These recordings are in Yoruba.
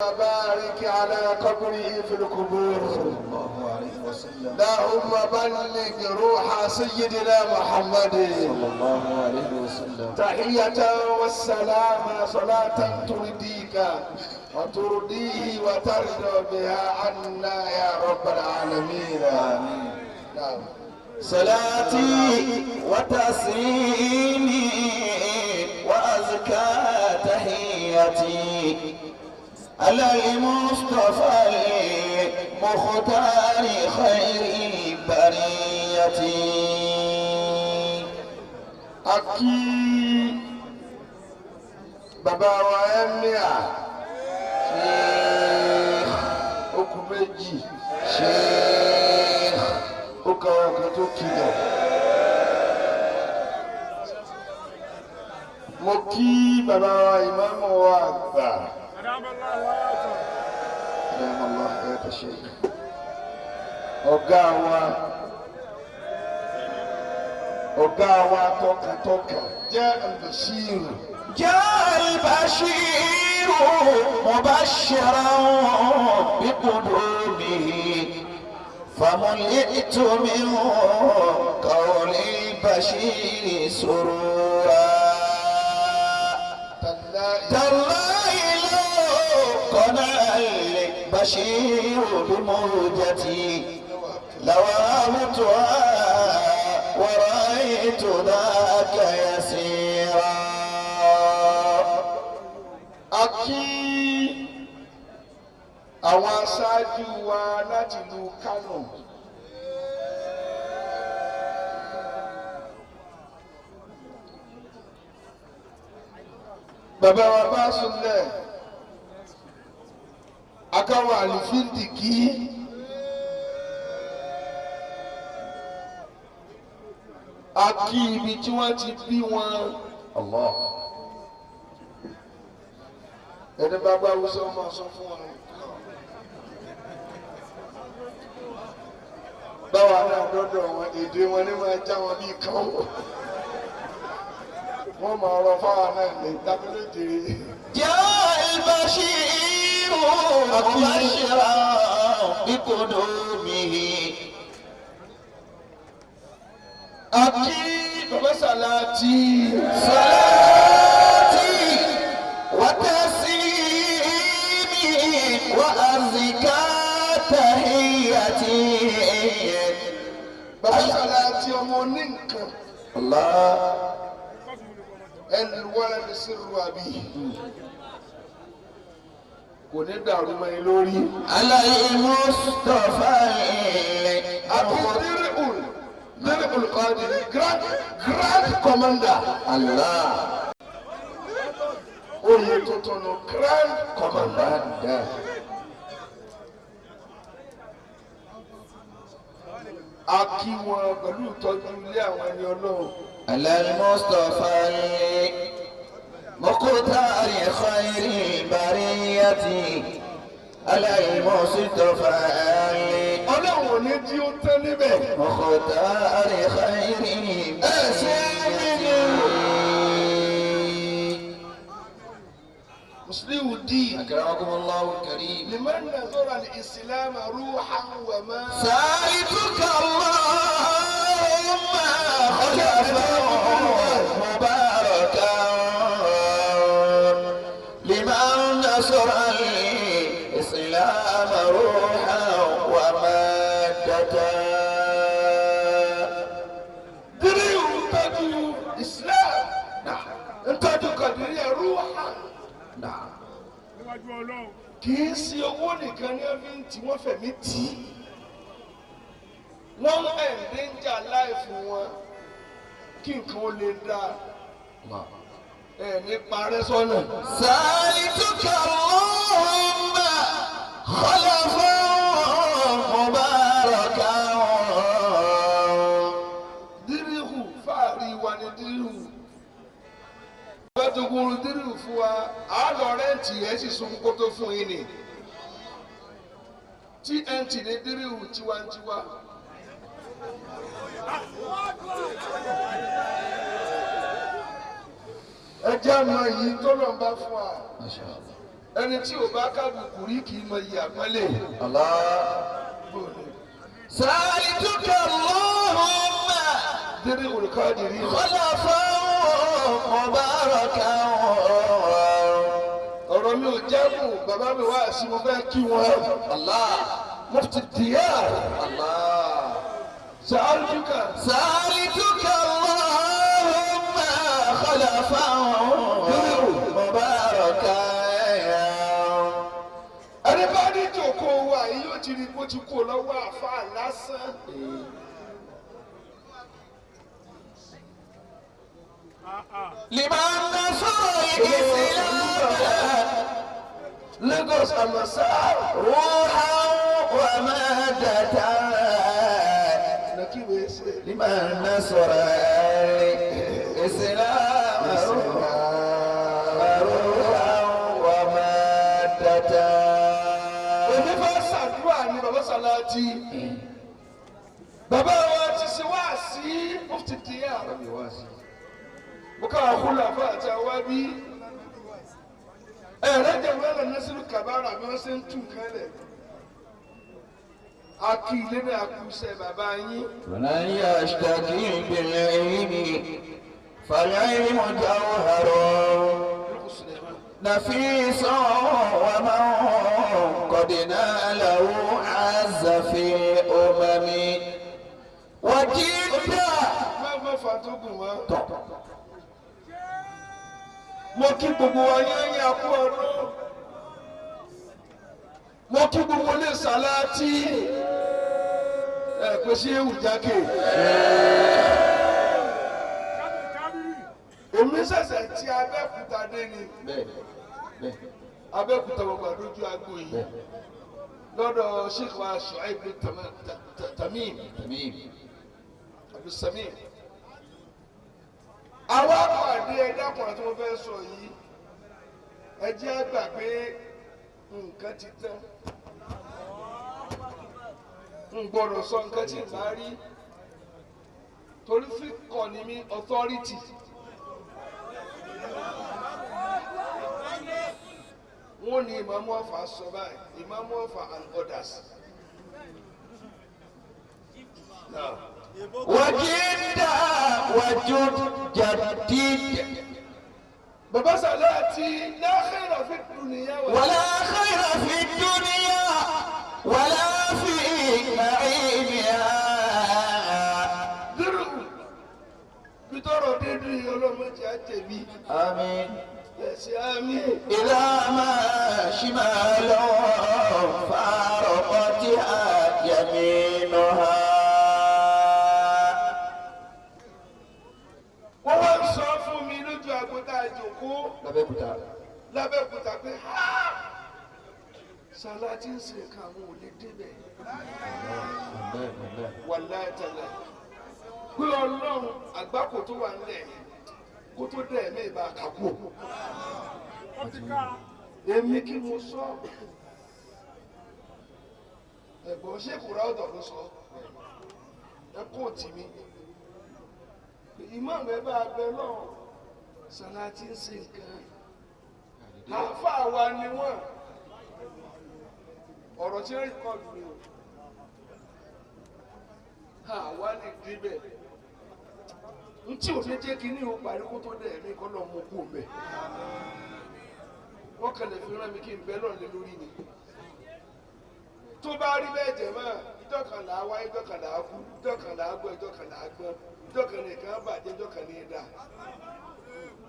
بارك على قبره في القبور. صلى الله عليه وسلم. اللهم بلغ روح سيدنا محمد صلى الله عليه وسلم. تحية والسلام، صلاة ترضيك وترضيه وترضى بها عنا يا رب العالمين. آمين. نعم. صلاتي وتسليمي وأزكى تحيتي على المصطفى المختار خير البرية. A kí bàbá wa emir. شيخ. Okùn méjì. شيخ. Ó kọ ọkàn tó kìlọ̀. Mo kí bàbá wa ìmáàmù wa àgbà. أدام الله حياته. أدام الله حياة الشيخ. Ọ̀gá wa, ọ̀gá wa tọkàntọkàn jẹ́ Albashir. جاء البشير مبشرا بقدومه، فملئت من قول البشير سرورا. Tàláì. تالله لو قنع البشير بموجتي لوهبتها ورأيت ذاك يسيرا. A kí àwọn aṣáájú wa láti ìlú Kánò. Bàbá wa bá súnlẹ̀, akáwọn àlùfíǹdìkì. A kí ibi tí wọ́n ti bí wọn. الله. Ẹni bá bá wúsọ máa sọ fún wọn. Báwa náà dọ́dọ̀ wọn, èdè wọn ní máa já wọn bíi kán. Wọ́n máa rọ fáwọn náà ní tábìlì jèrè. جاء البشير مبشرا بقدومه. Àkí bàbá Sàláàtì. صلاتي وتسليمي وأزكى تحيتي. Bàbá Sàláàtì ọmọ oní nǹkan. الله. Ẹnu wọ́n ní sírù àbí. Kò ní dàrú mọ́ ẹ lórí. على المصطفى. Àbí Dírìhùn Kọ́dìrì, grand commander. الله. Oyè tuntun nù, grand commander. Commander. A kí wọn pẹ̀lú ìtọ́jú ilé àwọn ẹni Ọlọ́run. على المصطفى المختار خير البرية، على المصطفى. Ọlọ́run ò ní jí ó tán níbẹ̀. المختار خير البرية. Musliu di. أكرمكم الله الكريم. Liman nazara al-Islam ruhan wa ma. سألتك اللهم خلفا مباركا لمن نصر الإسلام روحا ومادة. Dírìhù ń tọ́jú Islam. Ń tọ́jú Kọ̀dìríyà ruhan. نعم. Níwájú Ọlọ́run. Kì í ṣe owó nìkan ní wọ́n fi ń tì, wọ́n fẹ̀mí tì í. Wọ́n ń endanger life wọn kí nǹkan ó lè dáa. الله. Ẹ̀ ní parẹ́ sọ́nà. سألتك اللهم خلفا مباركا. Dírìhù fáàrí wa ni dírìhù. Bá tó kúrú dírìhù fún wa, á lọ rent ẹ̀ sì sun kó tó fún yín ni. TNT ní dírìhù tiwantiwa. Ẹ jẹ́ àmọ́ yìí tó lọ́n bá fún wa. ما شاء الله. Ẹni tí ò bá kábùkù rí kì í mọ iye àpọ́nlé. Allah. سألتك اللهم Dédé olùkọ́dìrí. خلفا مباركا Ọ̀rọ̀ mi ò jẹ́kù, bàbá mi wá sí mo fẹ́ kí wọn. الله Mufti Diyar. الله Sa'altuka. سألتك اللهم خلفا مباركا Ẹni bá ní jòkó wa yìí yóò ti rí bó ti kó lọ́wọ́ àáfàá lásán. لمن نصر الإسلام Lagos Amasa. روحا ومادة Nàkíwèé ṣe. لمن نصر الإسلام روحا ومادة Èmi fẹ́ ṣàdúrà ní bàbá Sàláàtì. Bàbá wa ti ṣe wá sí Mufti Diyar. Mo káwọn kúlọ̀ àfọ àti àwa bí. Ẹ̀rẹ́jẹ̀ wẹ́rẹ̀ Nasiru Kabara bí wọ́n ṣe ń tún nǹkan lẹ̀. A kì í lé ní àkúṣe bàbá yín. فلن يشتكي بالعلم فالعلم جوهر نفيس ومن قد ناله عز في الأمم وجد Má má fa tó gùn wá. Mo kí gbogbo wa yányá kú ọdún. Mo kí gbogbo ilé Sàláàtì. Ẹ pé ṣé ewu jákè. Èmi ṣẹ̀ṣẹ̀ ti Abẹ́òkúta dé ni. Abẹ́òkúta gbogbo àdójú agbo yìí. Lọ́dọ̀ Sheikh wa Shuaib bin Tamim. Abdulsamim. Àwa pàdé ẹ̀dákùnrin tí mo fẹ́ sọ yìí. Ẹ jẹ́ á gbà pé nǹkan ti tán. N gbọ́dọ̀ sọ nǹkan tí n bá rí. Torí fíkọ̀ ni mí authority. Wọ́n ní Ìmáàmù Ọ̀fà sọ báyìí, Ìmáàmù Ọ̀fà and others. Now, وجد وجد جديد Bàbá Sàláàtì la khaira fi dunya wà. ولا خير في الدنيا ولا في نعيمها Dírù bí tọrọ dídú yìí ọlọ́mọdé á tẹ̀mí. آمين Ẹ̀sìn àmì. إذا ما شمال فارقتها يمينها Wọ́n wá ń sọ fún mi lójú àgùntà ìjòkó Abẹ́òkúta. l'Abẹ́òkúta pé ha! Sàláàtì ń ṣe nǹkan àwọn ò lè débẹ̀. Wàláhì tàláhì. Pé Ọlọ́run àgbákò tó wà nílẹ̀ yìí kó tó dẹ̀ ẹ̀mí ìbá kàkó. Èmi kí mo sọ. Ẹ̀gbọ́n ṣé kò rá ọ̀dọ̀ ló sọ? Ẹ kó tì mí. Ìmáàmù ẹ bá abẹ náà. Sàláàtì ń ṣe nǹkan. Àáfàá wa ni wọ́n. Ọ̀rọ̀ tí ń rìkọ́dù ni o. Àwa lè débẹ̀. Ntí ò ní jẹ́ kí ní o parí kó tó dẹ̀ mí kọ́ lọ́ mú kú mẹ́. Wọ́n kàn lè fi rán mi kí n bẹ́ náà lé lórí ni. Tó bá rí bẹ́ẹ̀ jẹ̀ mọ́, ìjọ́ kan là á wá, ìjọ́ kan là á kú, ìjọ́ kan là á gbọ́, ìjọ́ kan là á gbọ́n, ìjọ́ kan nìkan bàjẹ́, ìjọ́ kan ní í dà.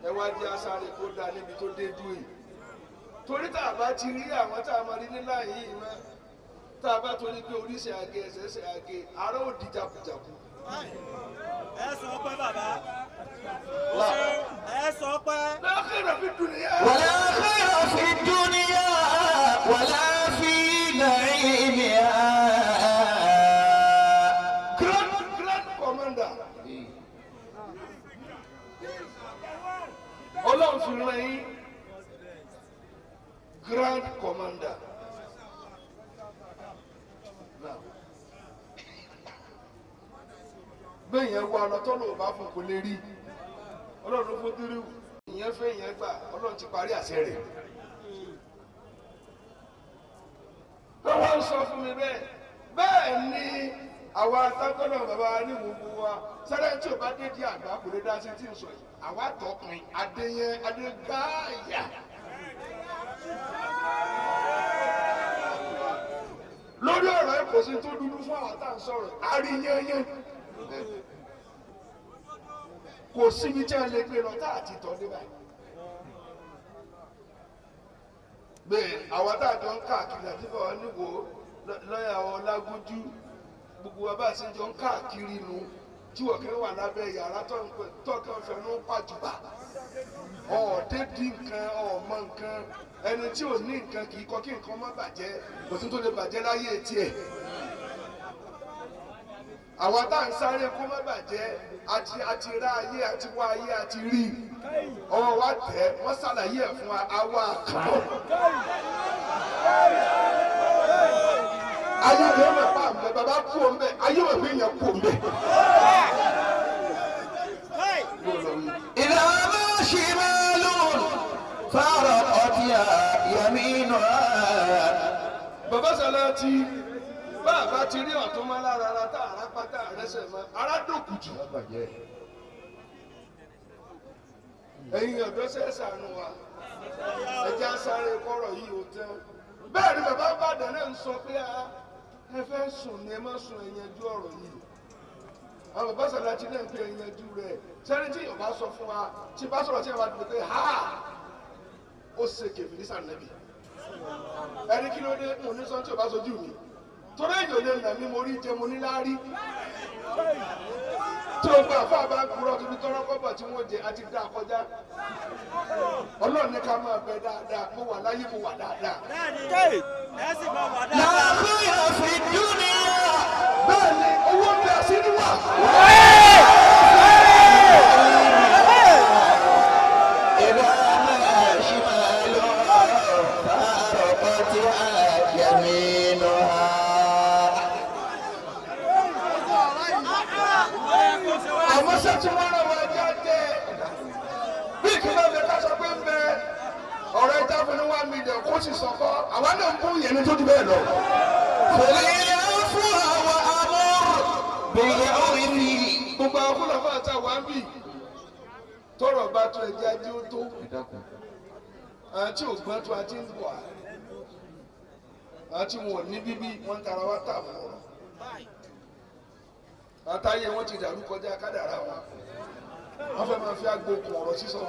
Ẹ wá jẹ́ asáré kó dáa níbi tó dé dúró yìí. Torí tá a bá ti rí àwọn tá a máa rí nílá yìí mọ́, tá a bá torí pé oríṣi àgé ẹsẹ̀ àgé, ará ò di jakujaku. Ẹ sọ pé bàbá. Ẹ sọ pé. Lọ́kìrọ̀ fi dùn níyà. ولا خير في الدنيا ولا في نعيمها Grand Grand Commander. Ọlọ́run fi rán yín Grand Commander. Now, bẹ́ẹ̀ yẹn wá lọ tọ́lọ̀ ò bá fún kò lè rí. Ọlọ́run ló fún díríwù. Ìyẹn fẹ́ ìyẹn gbà Ọlọ́run ti parí àṣẹ rẹ̀. sọ fún mi bẹ́ẹ̀ bẹ́ẹ̀ ni àwa atátọ́nà bàbá wa ní gbogbo wa sẹ́rẹ́ tí o bá dé di àgbà kò lè dá sí tí ń sọ yìí àwa tọkùn adéyẹn adégáyà. Lórí ọ̀rọ̀ ẹ̀ kò sí tó dúdú fún àwọn tá à ń sọ̀rọ̀ àríyànyàn kò síbi tí a lè gbé lọ tá àti tọ́ dé báyìí. Bẹ́ẹ̀ àwọn tá a jọ ń káàkiri àti bàbá níwò lọ́yà Ọlágúnjú gbogbo wa bá a ṣe jọ ń káàkiri nu tí wọ́n kẹ́ wà lábẹ́ yàrá tọ́kàn fẹnu pàjùbà ọ̀ọ́dẹ́dì nǹkan ọ̀mọ nǹkan ẹni tí ò ní nǹkan kì í kọ́ kí nǹkan má bàjẹ́ kò sí tó lè bàjẹ́ láyé tiẹ̀. Àwọn tá à ń sáré kó má bàjẹ́ àti rá ayé àti wá ayé àti rí ọwọ́ wa tẹ̀ wọ́n ṣàlàyé ẹ̀ fún wa àwa kàn. Ayé rẹ̀ mọ̀ pa àmì bàbá kú òun bẹ́ẹ̀ ayé wọ̀ pé yẹn kú òun bẹ́ẹ̀. إذا ما شمال فارقتها يمينها. Bàbá Sàlátì bàbá ti rí ọ̀tún mọ́ lára ara tá àrá pátá àrẹsẹ̀ mọ́ ara dòkù jù. Ẹ̀yin ọ̀dọ́ ṣe ṣàánú wa ẹ jẹ́ á sáré kọ́rọ̀ yìí ó tán. Bẹ́ẹ̀ ni bàbá Ìbàdàn náà ń sọ pé ẹ fẹ́ sùn ni ẹ má sùn ẹ yanjú ọ̀rọ̀ yìí. Àwọn bàbá Sàlátì náà ń pè é yanjú rẹ̀ sẹ́ni tí Yorùbá sọ fún wa tí bá sọ̀rọ̀ tí ẹ bá dùn pé ha ó ṣe kèfìrí sànẹ́bì. Ẹni kí ló dé mo ní sọ tí o bá sojú mi torí èyàn ò lè nà mí mo rí jẹ mo ní láárí tí o gba àfa bá ń kúrọ tóbi tọrọ kọ́bọ̀ tí wọ́n jẹ àti dá kọjá. Ọlọ́run ní ká máa bẹ dáadáa mo wà láyé mo wà dáadáa. Ẹ sì máa wà لا dáadáa. خير في الدنيا. Bẹ́ẹ̀ ni owó ń bẹ àṣírí wà. إذا ما شمال فارقتها يمينها. Àmọ́ ṣé tí wọ́n rán wọn ẹja jẹ bí kí bá bẹ ká sọ pé ń bẹ ọ̀rọ̀ ẹja fún ní 1 million kó sì sọkọ́ àwa náà ń kó yẹn ní tó ju bẹ́ẹ̀ lọ. خذ العفو وأمر بالعرف. Gbogbo àwọn kúlọ̀fà àti àwọn àmì tọrọ bá tó ẹjẹ ajé ó tó àti ògbọ́n tó àti ń bọ̀ àti wọn ò ní bíbí wọn ń tara wá tà mọ́ ọ̀rọ̀ àtàyè wọn ti dàrú kọjá kádàrá wọn wọn fẹ́ máa fi àgbo kun ọ̀rọ̀ sísọ.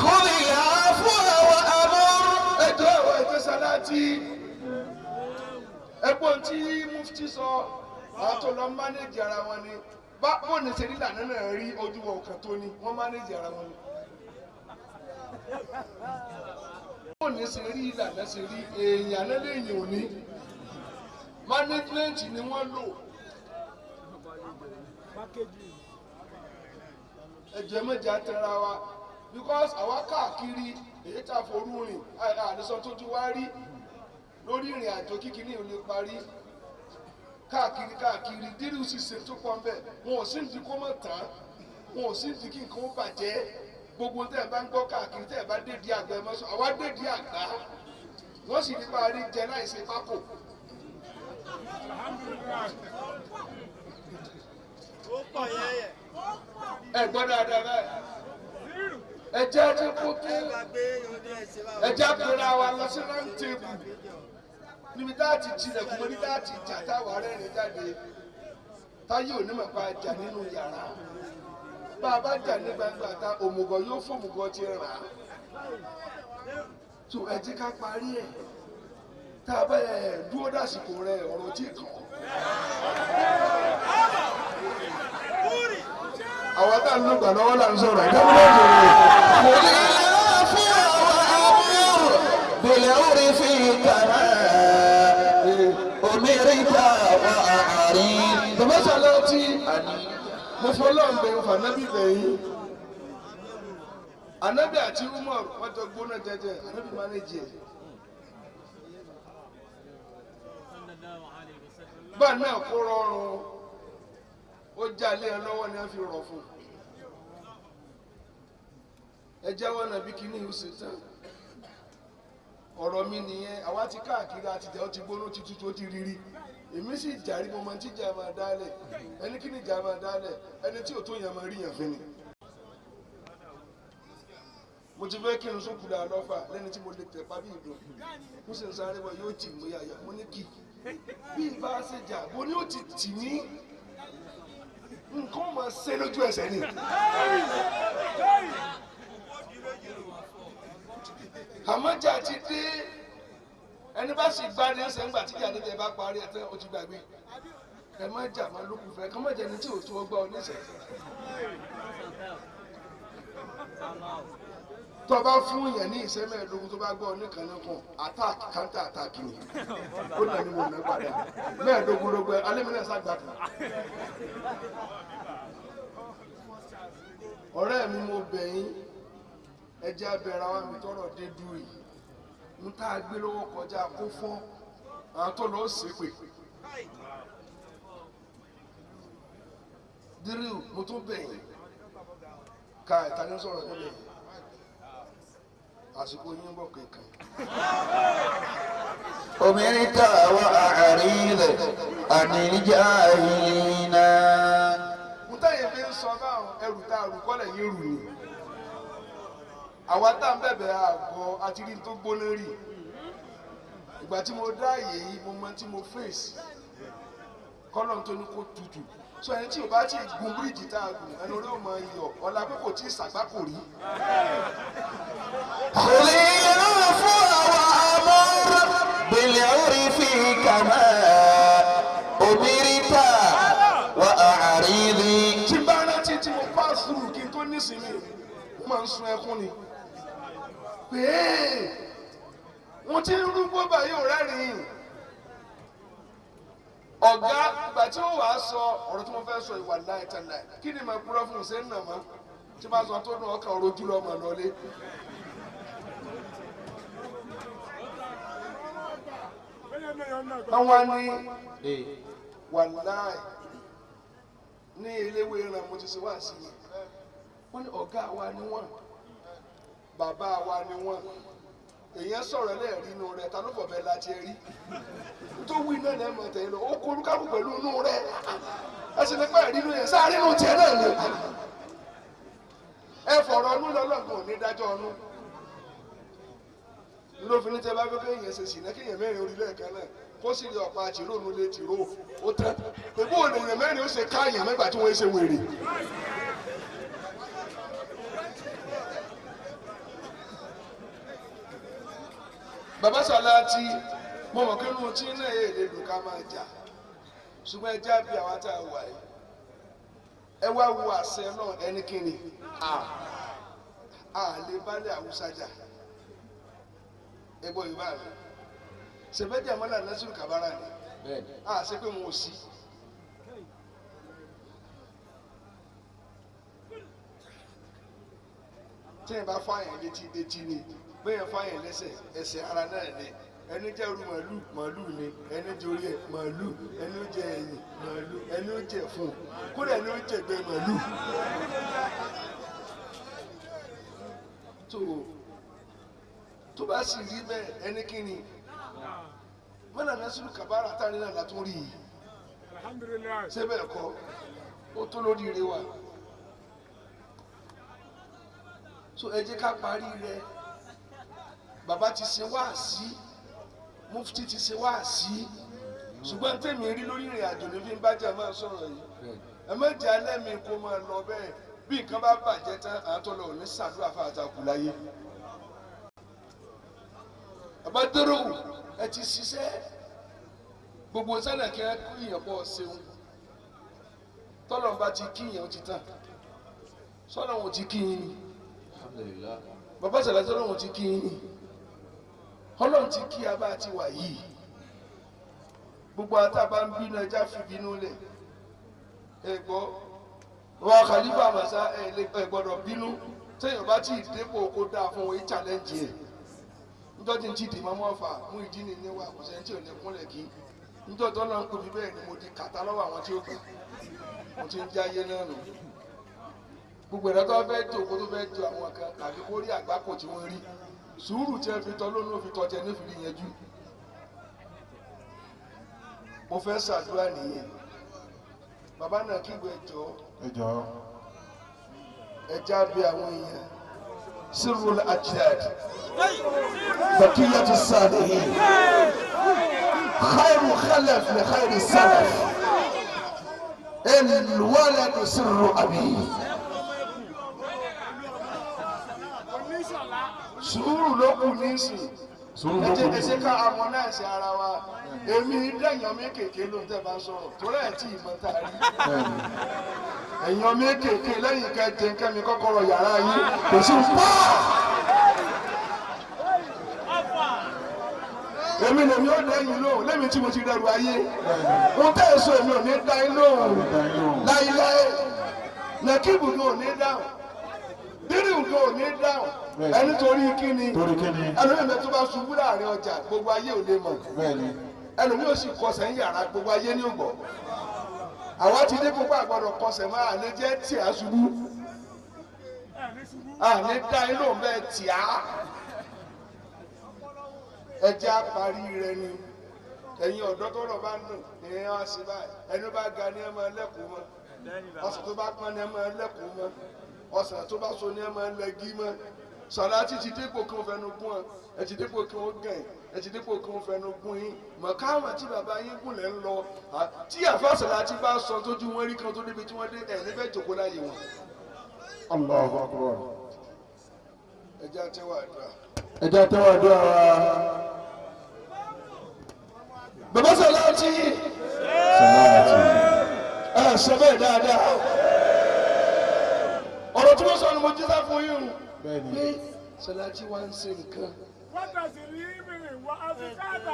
خذ العفو وأمر. Ẹjọ́ ẹ̀wọ̀ ẹ̀jẹ̀ Sàlátì ẹgbọ́n tí mufti sọ àwọn tó lọ mánéjì ara wọn ni bá wọn ní sẹ́ni lànà náà rí ojú wọn kan tó ní wọ́n mánéjì ara wọn ni. Wọ́n ní ṣe rí ìlànà ṣe rí èèyàn náà lèèyàn ò ní management ni wọ́n lò. Ẹ̀jẹ̀ mẹ́jẹ atẹ́ra wa because àwa káàkiri èyí tá a forú rìn àdìsọ tójú wa rí lórí ìrìn àjò kíkiní ò lè parí káàkiri káàkiri dírú ṣiṣẹ́ tó pọ̀ nbẹ̀ wọn ò sí ní kó mọ̀ tán wọn ò sí ní kí nǹkan ó bàjẹ́ gbogbo tẹ́ ẹ bá ń gbọ́ káàkiri tẹ́ ẹ bá dédìí àgbà ẹ mọ́sọ àwa dédìí àgbà wọ́n sì ní parí jẹ láìsí pákó. Ó pọ̀ yẹ́yẹ́. Ẹ gbọ́ dáadáa báyìí ẹ jẹ́ tí kó tó Gbàgbé ojú ẹ̀ ṣe báwo. ẹ jẹ́ pera wa lọ sí round table níbi tá a ti tilẹ̀kùn mọ́ níbi tá a ti jà táwa rẹ́rìn jáde táyé òní mọ̀ pa jà nínú yàrá bá a bá jà ní gbangba ta òmùgọ̀ yóò fòmùgọ̀ ti rà á tó ẹ jẹ́ ká parí ẹ̀ tá a bá ẹ̀ dúró dàsìkò rẹ ọ̀rọ̀ tí kàn án. Àwọn tá a ń lò gbà lọ́wọ́ là ń sọ̀rọ̀ ẹ̀ dábìlẹ̀ òjòrò. خذ العفو وأمر بالعرف كما أمرت وأعرض. Bàbá Sàlátì mo fọlọ́ ń bẹ̀rù fànábì bẹ̀yìn. Ànábì àti Umar wọ́n jọ gbóná jẹjẹ, ànábì mánéjì ẹ̀. Bá náà kó rọrùn, ó já ilé ẹ lọ́wọ́ ni wọ́n fi rọ̀ fún. Ẹ jẹ́wọ́ nàbí kíní ìhù sí tán. Ọ̀rọ̀ mi nìyẹn, àwa ti káàkiri àti ìjà ó ti gbóná títí tó ti rírí. Èmi sì jàrí mo máa ń tíjà máa dálẹ̀. Ẹni kí ni ìjà máa dálẹ̀? Ẹni tí ò tó yàn máa rí yàn fún ni. Mo ti fẹ́ kí n sókùlà lọ́fà lẹ́ni tí mo lè tẹ̀ pa bí ìdùn. Mo sì ń sáré bọ̀ yóò tì mí yàyà. Mo ní kì. Bí ìbá ṣe jà, mo ní ó ti tì mí. Nǹkan máa ṣe lójú ẹsẹ̀ ni. Àmọ́jà ti dé. Ẹni bá sì gbá ní ẹsẹ̀ ńgbà tí ìyá níjẹ bá parí ẹ̀ tán ó ti gbàgbé. Ẹ má jà máa lókun fẹ́, kọ́ má jẹ́ ẹni tí ò tó ọgbà oníṣẹ́. Tó bá fún yẹn ní ìṣẹ́ 15 tó bá gbọ́ oníkànnìkan attack counter attack ni. Ó nà ní mo nà padà. 15 ló gbẹ, alẹ́ mi náà sàgbà kan. Ọ̀rẹ́ mi mo bẹ̀ yín, ẹ jẹ́ abẹ́ra wa mi tọrọ dé dúró yìí. N tá a gbé lọ́wọ́ kọjá kó fọ́, àwọn tó lọ ṣépè. Díríù mo tún bẹ̀ yín. Ka ìta ní sọ̀rọ̀ tó bẹ̀ yín. Àsìkò yín bọ̀ kankan. أمرت وأعرض عن الجاهلين. N táyé fi ń sọ báwọn ẹrù tá a rù kọ́lẹ̀ yín rù ni. Àwa tá ń bẹ̀bẹ̀ àgọ́ àti rí tó gbóná rì. Ìgbà tí mo dá àyè yìí, mo mọ tí mo fèsì. Kọ́lọ̀ tó ní kó tutù. Sọ ẹni tí ò bá tí gun bíríìjì tá a gùn, ẹnu orí ò mọ iyọ̀, ọ̀la pé kò tí ì sàgbákò rí. خذ العفو وأمر بالعرف كما أمرت وأعرض. Tí bá rántí tí mo pass through kí n tó nísinmi, mo máa ń sun ẹkún ni. Pé wọ́n ti ń rúgbó báyìí ò rẹ́rìn-ín. Ọ̀gá ìgbà tí ó wàá sọ ọ̀rọ̀ tí mo fẹ́ sọ ìwà láìtàláì kí ni màá kúrọ́ fún un ṣé ń nà mọ́ tí bá sọ tó dùn ọkàn rojú lọ́mọ lọ́lé. Àwọn ní wàláì ní eléwé ìran mo ti ṣe wá sí i. Wọ́n ní ọ̀gá wa ni wọ́n, bàbá wa ni wọ́n. Èèyàn sọ̀rọ̀ lẹ́ẹ̀rí inú rẹ̀, ta ló fọ̀ bẹ́ẹ̀ láti rí? Tó wí náà lẹ́mọ̀ tẹ̀yìn lọ, ó kó olúkálùkù pẹ̀lú inú rẹ̀. Ẹ sì nípa ẹ̀rí inú yẹn, sáré inú tiẹ̀ náà ni. Ẹ fọ̀rọ̀ ọnú lọ́lọ́gbọ̀n ò ní dájọ́ ọnú. Lófin ní tẹ́ bá fẹ́ kéèyàn ṣe sì náà kéèyàn mẹ́rin orí lẹ́ẹ̀kan náà kó sì rí ọ̀pá tìró nu lé tìró ó tán. Pẹ̀lú òní èèyàn mẹ́rin ó ṣe káàyàn mẹ́gbà tí wọ́n ṣe wèrè. Bàbá Sàláàtì mo mọ̀ pé inú tí náà èlé dùn ká máa jà ṣùgbọ́n ẹ já bí àwa tá a wà yìí ẹ wá wo àṣẹ náà ẹni kíni a lè balẹ̀ àwùsá jà ẹ gbọ́ yorùbá mi ṣèbẹ́jà mọ́lá nasiru kabara ni a ṣe pé mo ò sí. Tí ẹ bá fáyàn létí létí ni bẹ́ẹ̀ fáyàn lẹ́sẹ̀ ẹsẹ̀ ara náà ni ẹni jẹ́ orí màálù màálù ni ẹni jẹ́ orí ẹ̀ màálù ẹni ó jẹ ẹ̀yìn màálù ẹni ó jẹ fún kódà ẹni ó jẹ gbẹ màálù. Tó bá sì rí bẹ́ẹ̀ ẹni kí ni mọ́nà nasiru kabara táwọn náà látún rí i ṣé bẹ́ẹ̀ kọ́ ó tó lórí ire wa so ẹ jẹ́ ká parí rẹ̀. Bàbá ti ṣe wáàsí, mufti ti ṣe wáàsí, ṣùgbọ́n tèmi rí lórí ìrìn àjò ní fi ń bájà máa sọ̀rọ̀ yìí. Ẹ má jẹ́ alẹ́ mi kó máa lọ bẹ́ẹ̀ bí nǹkan bá bàjẹ́ tán àwọn tó lọ ò ní ṣàdúrà fún àtàkù láyé. Bàbá dérò ẹ ti ṣiṣẹ́ gbogbo sẹ́nà kí ẹ kú ìyẹn pọ̀ ṣeun tọ́lọ̀ bá ti kí ìyẹn ó ti tàn sọ́nà òun ti kí yín ni bàbá sàlẹ̀ sọ́nà òun ti kí yín ni Ọlọ́run ti kí abá ti wà yìí gbogbo àtàbà ń bínú ẹja fi bínú lẹ̀ ẹ gbọ́ wọn Khalifa Amasa ẹ gbọ́dọ̀ bínú téèyàn bá ti dépò kó dáa fún wọn challenge ẹ níjọ́ tí n ti dì mọ́mọ́ fà mú ìdí ni níwà kò sẹ́ni tí ò lè kúnlẹ̀ kí níjọ́ tó lọ́n pè mí bẹ́ẹ̀ ni mo di kàtá lọ́wọ́ àwọn tí ó gbà mo ti ń jáyé náà nù gbogbo ẹ̀dá tó fẹ́ tó kó tó fẹ́ tó àwọn kan tàbí kó rí àgbákò tí wọ́n rí Sùúrù tí ẹ fi tọ́ lónìí ó fi tọ́ jẹ nífi yanjú. Mo fẹ́ ṣàdúrà nìyẹn. Bàbá náà kígbe jọ. Ẹ jọ̀ọ́. Ẹ já bí àwọn èèyàn. Sirrul ajdad. Bakiyatu salihin. Khairu khalaf li khairi salaf. El waladu sirru abi. Sùúrù ló kù nísìn. Sùúrù ló Ẹ kù jẹ́ ẹ nísìn. ṣe ká harmonize ara wa. Èmi dẹ̀yàn mi kéèké ló ń tẹ́ bá ń sọ̀rọ̀. Torí ẹ̀ tí ìmọ̀ tá a rí. Bẹ́ẹ̀ni. Ẹ̀yàn mi kéèké lẹ́yìn kẹjẹ kẹ́mi kọ́kọ́rọ́ yàrá yín. Kò sí pa. Èmi lèmi ó dẹ́yìn lóhùn lẹ́mi tí mo ti rẹrù ayé. Ohun tẹ́ ẹ sọ èmi ò ní dá yín lóhùn. Dá yín lóhùn. Láíláí. Nàkíbù gan ò ní dáhùn. Dírìwù gan ò ní dáhùn. Bẹ́ẹ̀ni. Ẹni torí kíni? Torí kíni? Ẹlòmíì tó bá ṣubú láàrin ọjà gbogbo ayé ò lè mọ̀. Bẹ́ẹ̀ni. Ẹlòmíì ò sì kọsẹ̀ ń yàrá gbogbo ayé ní ògbọ́. Àwa ti dé púpọ̀ àgbọ̀dọ̀ kọsẹ̀ máa lè jẹ́ tí a ṣubú. Àní dá inú bẹ́ẹ̀ tì á. Ẹ jẹ́ á parí rẹ ni. Ẹ̀yin ọ̀dọ́ tọ́rọ̀ bá ń dùn ní ẹ wá sí báyìí. Ẹni bá ga ni ẹ máa lẹ́kọ̀ọ́ mọ́. Ọsàn tó bá pọ́n ni ẹ máa lẹ́kọ̀ọ́ mọ́. Ọsàn tó bá so ni ẹ máa lẹ́gí mọ́. Sàlátì ti dépò kí wọ́n fẹnu gún ọ. Ẹ ti dépò kí wọ́n gàn. Ẹ ti dépò kí wọ́n fẹnu gún yín. Mọ̀káwà tí bàbá yín gùn lẹ́ ń lọ. Tí àfa Sàlátì bá sọ tójú wọn rí kan tó débi tí wọ́n dé ẹ̀ níbẹ̀ jòkó láyé wọn. Allahu akbar. Ẹ jẹ́ àtẹ́wọ́ àdúrà. Ẹ jẹ́ àtẹ́wọ́ àdúrà wa. Bàbá Sàlátì Sàlátì. ẹ sọ bẹ́ẹ̀ dáadáa. Ọ̀rọ̀ tí wọ́n sọ ni mo jíṣẹ́ fún yín o. Bẹ́ẹ̀ni. Pé Sàlátì wá ń ṣe nǹkan. Wọ́n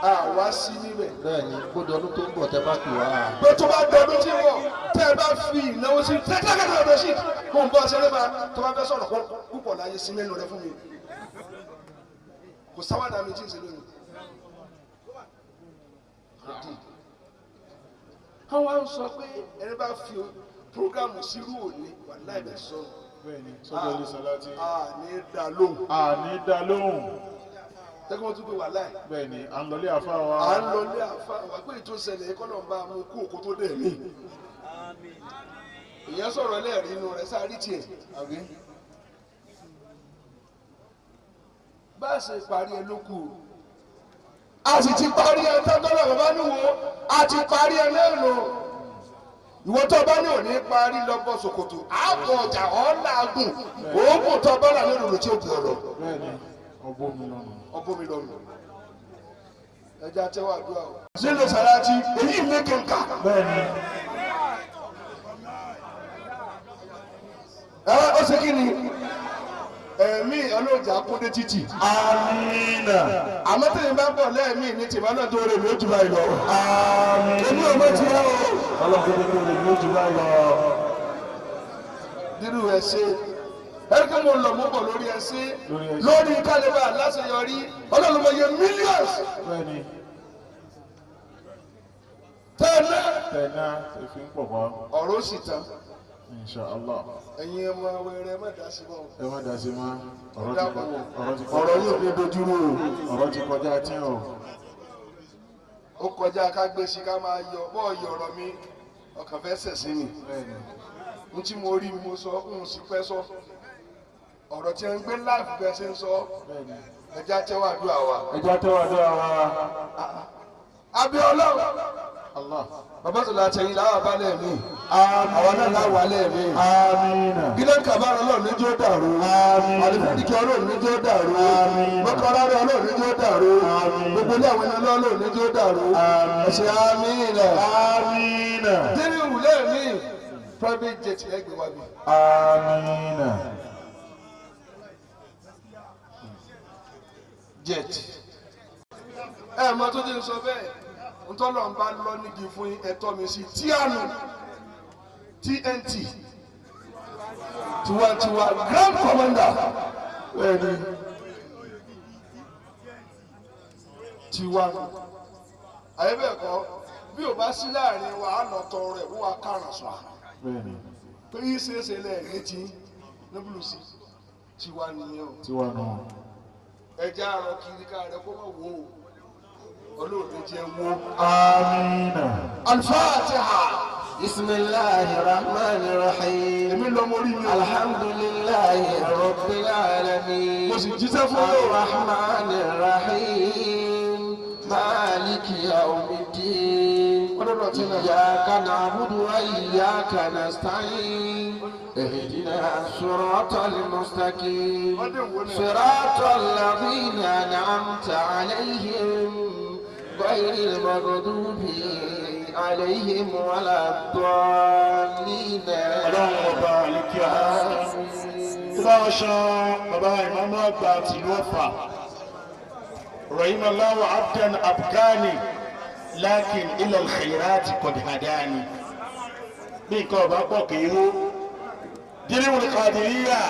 Àwa sí níbẹ̀. Bẹ́ẹ̀ni, gbọ́dọ̀ ọdún tó ń bọ̀ tẹ́ bá pè wá. Pé tó bá dọdún tí ń bọ̀ tẹ́ ẹ bá fi ìnáwó sí tẹ́tẹ́kẹ́tẹ́ ọdún sí kó n bọ́ ṣeré bá tó bá fẹ́ sọ̀rọ̀ púpọ̀ láyé sí mẹ́nu rẹ fún mi. Kò sáwádà mi tí ń ṣe lónìí. Àwọn á ń sọ pé ẹni bá fi prógámù sírú òní wà láì bẹ̀ sọ̀rọ̀. Bẹ́ẹ̀ni. Sọ́jọ́ ilé Sàlátì. A ní dá lóhùn. A ní dá lóhùn. Tẹ́kọ̀ wọ́n tún pé wà láì. Bẹ́ẹ̀ni, à ń lọlé àfa wa. À ń lọ ní àfa wà pé ètò ìṣẹ̀lẹ̀ kọ́ náà bá a mú kú òkú tó dẹ̀ mí. Ìyẹn sọ̀rọ̀ ẹlẹ́rìí inú rẹ̀ sáré tiẹ̀. Àbí? Bá a ṣe parí ẹ ló kù o. A sì ti parí ẹ tọ́tọ́lọ̀ bàbá níwò a ti parí ẹ náà nù. Ìwọ tó bá ní òní parí lọ́bọ̀ ṣòkòtò àbọ̀ ọjà ọ̀làgùn òògùn tó bá là lórí tí ó di ọ̀rọ̀. Bẹ́ẹ̀ni, ọgbọ́n mi lọ́nà. Ọbọ̀ mi lọ́nu. Ẹja tẹ́wọ́ àdúrà o. Nílò Sàlátì èyí ní kẹ̀kà. Bẹ́ẹ̀ni. Ẹ ó ṣe kí ni? Ẹ̀mí ọlọ́jà kúndé títì. Amina. Àmọ́ tẹ̀yìn bá bọ̀ lẹ́ẹ̀mí ní tìmọ́ náà tó rè lójú báyìí lọ. Amina. Èmi ò mọ̀ tiẹ̀ o. Ọlọ́run tó lè lójú báyìí lọ. Nínú ẹ ṣe ẹni mo lọ mo bọ̀ lórí ẹ ṣe Lórí ẹ ṣe. lórí kálíbà láṣeyọrí ọlọ́run mo yẹ millions Bẹ́ẹ̀ni, tẹ́lẹ̀. tẹ̀ná ṣe fi ń pọ̀ wá. Ọ̀rọ̀ sì tán. Insha Allah. Ẹ̀yin ọmọ wẹrẹ má dá sí wọn. Ẹ má dá sí mọ́. Ọ̀rọ̀ ti kọjá. Ọ̀rọ̀ ti Ọ̀rọ̀ kọjá. yóò ní dojúrú o. Ọ̀rọ̀ ti kọjá tí o. Ó kọjá ká gbé sí ká máa yọ bọ́ọ̀ yọ ọ̀rọ̀ mi ọkàn fẹ́ sẹ̀ sí mi. Bẹ́ẹ̀ni. N tí mo rí mo sọ n sì pẹ́ sọ. Ọ̀rọ̀ tí ń gbé láàfin bẹ́ẹ̀ ṣe ń sọ. Bẹ́ẹ̀ni. Ẹja tẹ́wọ́ àdúrà wa. Ẹ jẹ́ àtẹ́wọ́ àdúrà wa. Abẹ́ Ọlọ́run. Allah. Bàbá tó la tẹ̀yìn láwọn abálẹ̀ mi. Àwọn náà láwọ̀ alẹ́ mi. Amina. Gílẹ̀ kàbára Ọlọ́run níjó dàrú. Àmín. Àlùfáàdìkẹ́ Ọlọ́run níjó dàrú. Àmín. Mọ́kànlá Ọlọ́run níjó dàrú. Àmín. Gbogbo ilé àwọn ẹni Ọlọ́run níjó dàrú. Àmín. Ẹ̀sìn àmín. Amina. Délé ìwúlẹ̀ mi. Private jet ẹgbẹ̀ wa mi. Amina. Jet. Ẹ mọ tó ti ń sọ bẹ́ẹ̀. Ntọ́lọ̀ ń bá lọ nígi fún yín, ẹ̀tọ́ mi sí tíánù TNT tiwantiwa grand commander. Bẹ́ẹ̀ni. Tiwa àyè bẹ́ẹ̀ kọ́ bí o bá sí láàrin wa á lọ tọrọ ẹ̀ wọ́n wa káràn sùn à Bẹ́ẹ̀ni. pé yìí ṣeéṣe lẹ́ẹ̀ létí níbùlùsì tiwa nìyẹn o. Tiwa nù. Ẹja àrọ kiri ká rẹ kó má wò ó. Ọlọ́run jẹ́ wó. Amina. Al-Fatiha. بسم الله الرحمن الرحيم Èmi lọ mo rí mi o. الحمد لله رب العالمين Mo sì jíṣẹ́ fún yóò. الرحمن الرحيم مالك يوم الدين Ọlọ́run ọtí náà. إياك نعبد وإياك نستعين اهدنا الصراط المستقيم صراط الذين أنعمت عليهم غير المغضوب عليهم ولا الضالين. Ọlọ́run ọba àlékíá tó bá wọn ṣan bàbá ìmáàmù àgbà tìlú Ọ̀fà rahimallahu abdan abgani lakin ila alkhairati qad hadani bí nǹkan ọba pọ̀ kì í hó díríwìlì kàdìríyà.